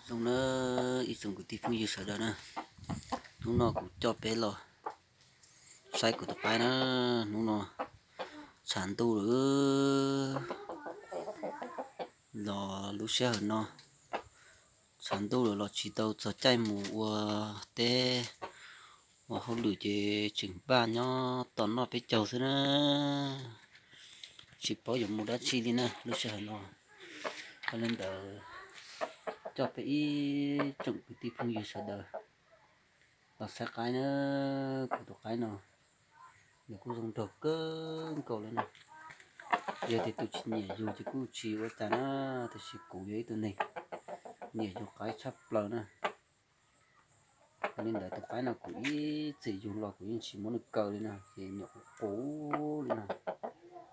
Zoo na, ib tsoom kwv tij phooj ywg sawv daws na, hnub no kuv coj peb los saib kuv tus qaib na. Hnub no tshav ntuj lawm, los lub sij hawm no tshav ntuj lawm los tsis tau txog caij mus ua teb ua hauj lwm ces tseem npaj nyob tos noj peb caug xwb na. Tsis paub yuav mus dab tsi li na lub sij hawm no. Yog li ntawd coj peb ib tsoom kwv tij phooj ywg sawv daws los saib qaib na. Kuv tus qaib no nws kuj zoo nraug kawg nkaus li na. Yog tias tus tsis nyiam yug ces kuj tsis ua cas na, tiam sis kuv yog ib tug neeg nyiam yug qaib tshaj plaws na. Yog li ntawd tus qaib no kuv ib txwm yug los kuv yeej tsis muab nws kaw li na, ces nyuam qhuav qus li na,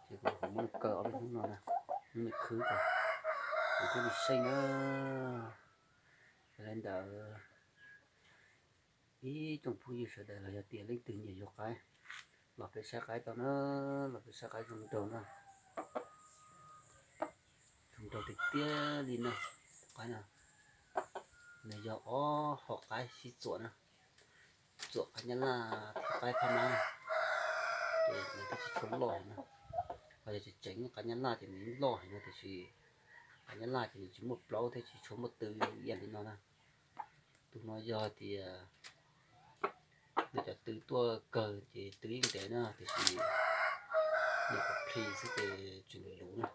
ces kuv muab nws kaw ob peb hnub no na, hnub nws khwb ko, kuv thiaj li seej na. Yog li ntawd ib tsoom phooj ywg sawv daws los yog tias leej twg nyiam yug qaib los peb saib qaib tau na, los peb saib qaib zoo nraug na. Zoo nraug tiag tiag li na. Tus qaib no nws yog ob hom qaib sib txuam na, txuam qaib nyab laj thiab qaib phab mab na, ces nws twb tsis tshua loj heev na. Ho yog tseem tseem qaib nyab laj ces nws yeej loj heev no, tiam sis qaib nyab laj ces nws tsis muaj plaub thiab tsis tshua muaj tw ib yam li no na. Tus no yog tias nws cov tw tuaj kawg ces tw yeej ntev na, tiam sis nyuam qhuav plhis xwb ces tseem luv luv na.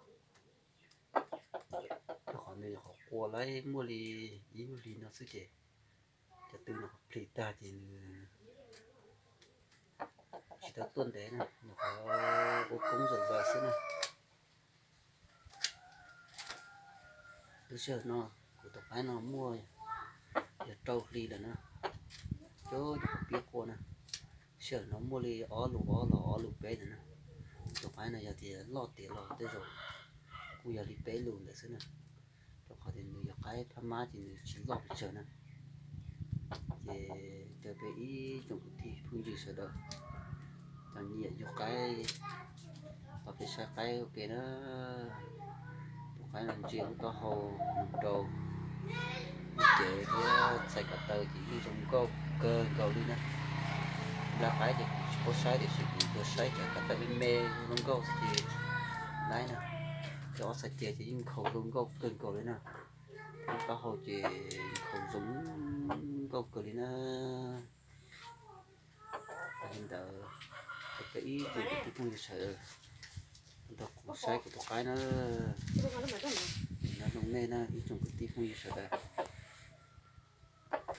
Rau qhov nws nyuam qhuav qua laib muaj li ib lub hlis no xwb ces cov tw nyuam qhuav plhis tag ces nws tsis tau tuaj ntev na, nyuam qhuav ua koob zam zaws xwb na. Lub sij hawm no kuv tus qaib no muaj yog rau hli lawm na, cov nyuam qhuav pib qua na. Sij hawm no muaj li ob lus ob los ob lus peb ntawd na. Tus qaib no yog tias loj tiav los tej zaum kuj yog li peb lus ntawd xwb na, rau qhov tias nws yog qaib phab mab ces nws tsis loj pes tsawg na. Ces caw peb ib tsoom kwv tij phooj ywg sawv daws, cov nyiam yug qaib los peb saib qaib ua ke na. Tus qaib no ntsia lub taub hau nws rau cev thiab txhais ko taw ces yeej zoo nkauj kawg nkaus li na. Nplai qaib ces kuv tsis paub saib tiam sis kuv tuaj saib cov ko taw me me zoo nkauj xwb ces laib na. Ces ob txhais ceg ces yeej nkhaus zoo nkauj kawg nkaus li na. Lub taub hau ces nkhaus zoo nkauj kawg li na. Yog li ntawd, peb ib tsoom kwv tij phooj ywg sawv daws nrog kuv saib kuv tus qaib na. Nyob zoo nej na ib tsoom kwv tij phooj ywg sawv daws.